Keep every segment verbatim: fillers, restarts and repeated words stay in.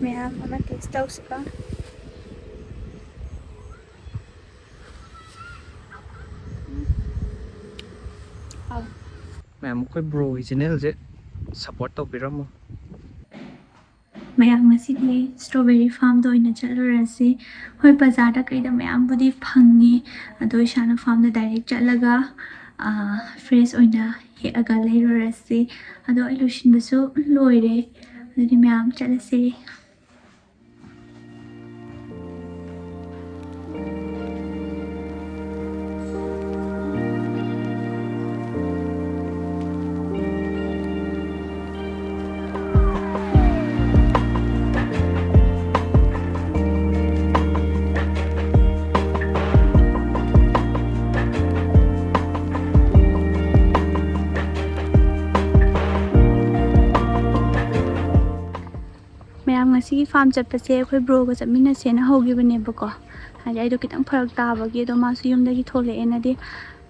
ꯃꯌꯥꯝ ꯑꯃ ꯇꯦꯁ ꯇꯧꯁꯤꯀꯣ꯫ ꯃꯌꯥꯝ, ꯑꯩꯈꯣꯏ ꯕ꯭ꯔꯣꯒꯤ ꯆꯦꯅꯦꯜꯁꯦ ꯁꯞꯄꯣꯔꯠ ꯇꯧꯕꯤꯔꯝꯃꯣ꯫ ꯃꯌꯥꯝ, ꯉꯁꯤꯗꯤ ꯁ꯭ꯇ꯭ꯔꯣꯕꯦꯔꯤ ꯐꯥꯔꯝꯗ ꯑꯣꯏꯅ ꯆꯠꯂꯨꯔꯁꯤ꯫ ꯍꯣꯏ, ꯕꯖꯥꯔꯗ ꯀꯩꯗ ꯃꯌꯥꯝꯕꯨꯗꯤ ꯐꯪꯉꯤ, ꯑꯗꯣ ꯏꯁꯥꯅ ꯐꯥꯔꯝꯗ ꯗꯥꯏꯔꯦꯛ ꯆꯠꯂꯒ, ꯑꯥ, ꯐ꯭ꯔꯦꯁ ꯑꯣꯏꯅ ꯍꯦꯛꯑꯒ ꯂꯩꯔꯨꯔꯁꯤ꯫ ꯑꯗꯣ ꯑꯩ ꯂꯣꯏꯁꯤꯟꯕꯁꯨ ꯂꯣꯏꯔꯦ꯫ ꯑꯗꯨꯗꯤ ꯃꯌꯥꯝ, ꯆꯠꯂꯁꯤ꯫ ꯃꯌꯥꯝ, ꯉꯁꯤꯒꯤ ꯐꯥꯔꯝ ꯆꯠꯄꯁꯦ ꯑꯩꯈꯣꯏ ꯕ꯭ꯔꯣꯒ ꯆꯠꯃꯤꯟꯅꯁꯦꯅ ꯍꯧꯈꯤꯕꯅꯦꯕꯀꯣ꯫ ꯍꯥꯏꯗꯤ ꯑꯩꯗꯣ ꯈꯤꯇꯪ ꯐꯔꯛ ꯇꯥꯕꯒꯤ, ꯑꯗꯣ ꯃꯥꯁꯨ ꯌꯨꯝꯗꯒꯤ ꯊꯣꯛꯂꯛꯑꯦꯅꯗꯤ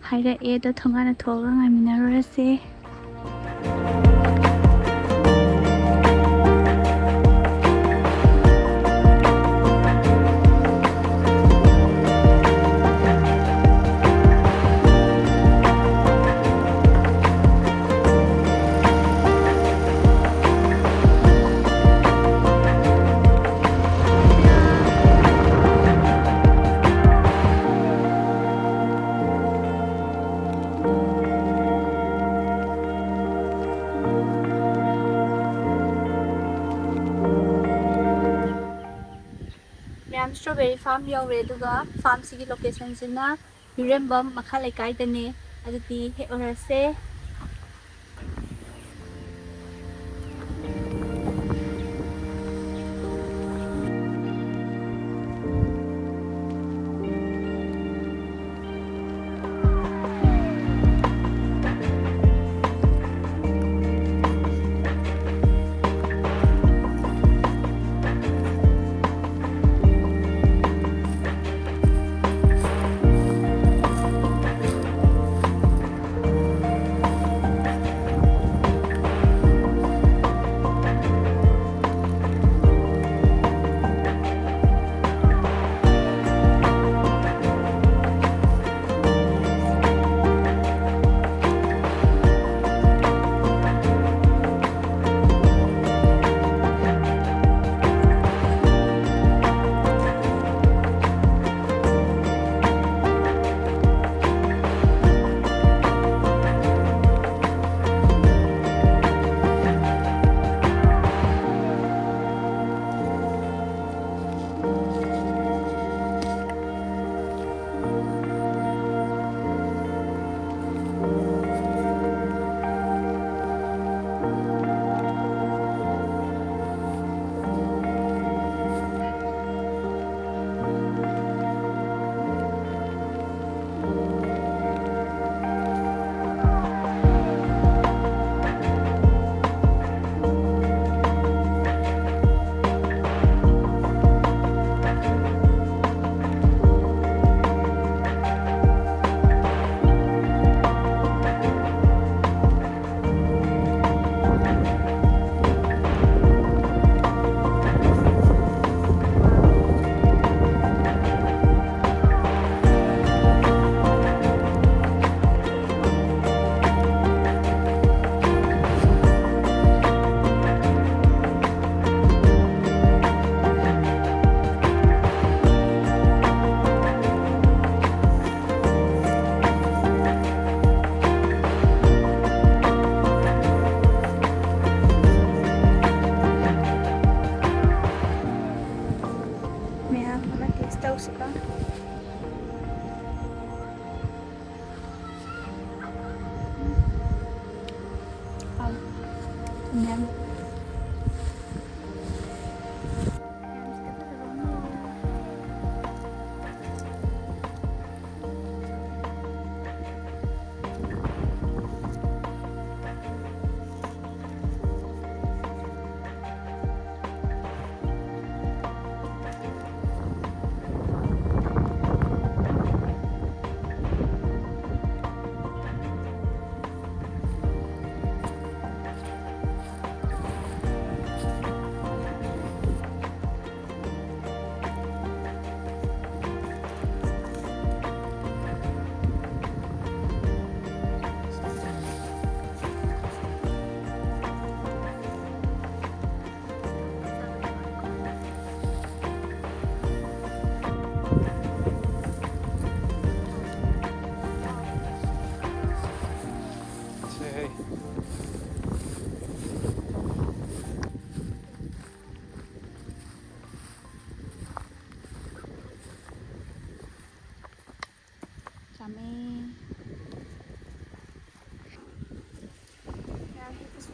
ꯍꯥꯏꯔꯛꯑꯦ꯫ ꯑꯗꯣ ꯊꯣꯡꯒꯥꯟꯗ ꯊꯣꯛꯑꯒ ꯉꯥꯏꯃꯤꯟꯅꯔꯨꯔꯁꯦ꯫ ꯃꯌꯥꯝ, ꯁ꯭ꯇ꯭ꯔꯣꯕꯦꯔꯤ ꯐꯥꯔꯝ ꯌꯧꯔꯦ, ꯑꯗꯨꯒ ꯐꯥꯔꯝꯁꯤꯒꯤ ꯂꯣꯀꯦꯁꯟꯁꯤꯅ ꯌꯨꯔꯦꯝꯕꯝ ꯃꯈꯥ ꯂꯩꯀꯥꯏꯗꯅꯦ꯫ ꯑꯗꯨꯗꯤ ꯍꯦꯛ ꯑꯣꯏꯔꯁꯦ꯫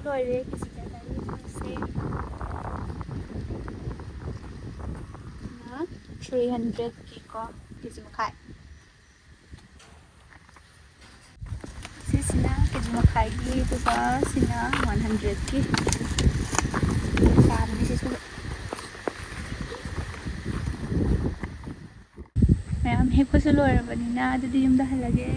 ꯂꯣꯏꯔꯦ꯫ ꯀꯦ ꯖꯤ ꯀꯌꯥ ꯇꯥꯏ ꯌꯦꯡꯉꯁꯦ꯫ ꯁꯤꯅ ꯊ꯭ꯔꯤ ꯍꯟꯗ꯭ꯔꯦꯠꯀꯤꯀꯣ, ꯀꯦ ꯖꯤ ꯃꯈꯥꯏ꯫ ꯁꯤꯁꯤꯅ ꯀꯦ ꯖꯤ ꯃꯈꯥꯏꯒꯤ, ꯑꯗꯨꯒ ꯁꯤꯅ ꯋꯥꯟ ꯍꯟꯗ꯭ꯔꯦꯠꯀꯤ꯫ ꯇꯥꯕꯅꯤ ꯁꯤꯁꯨ꯫ ꯃꯌꯥꯝ ꯍꯦꯛꯄꯁꯨ ꯂꯣꯏꯔꯕꯅꯤꯅ ꯑꯗꯨꯗꯤ ꯌꯨꯝꯗ ꯍꯜꯂꯒꯦ꯫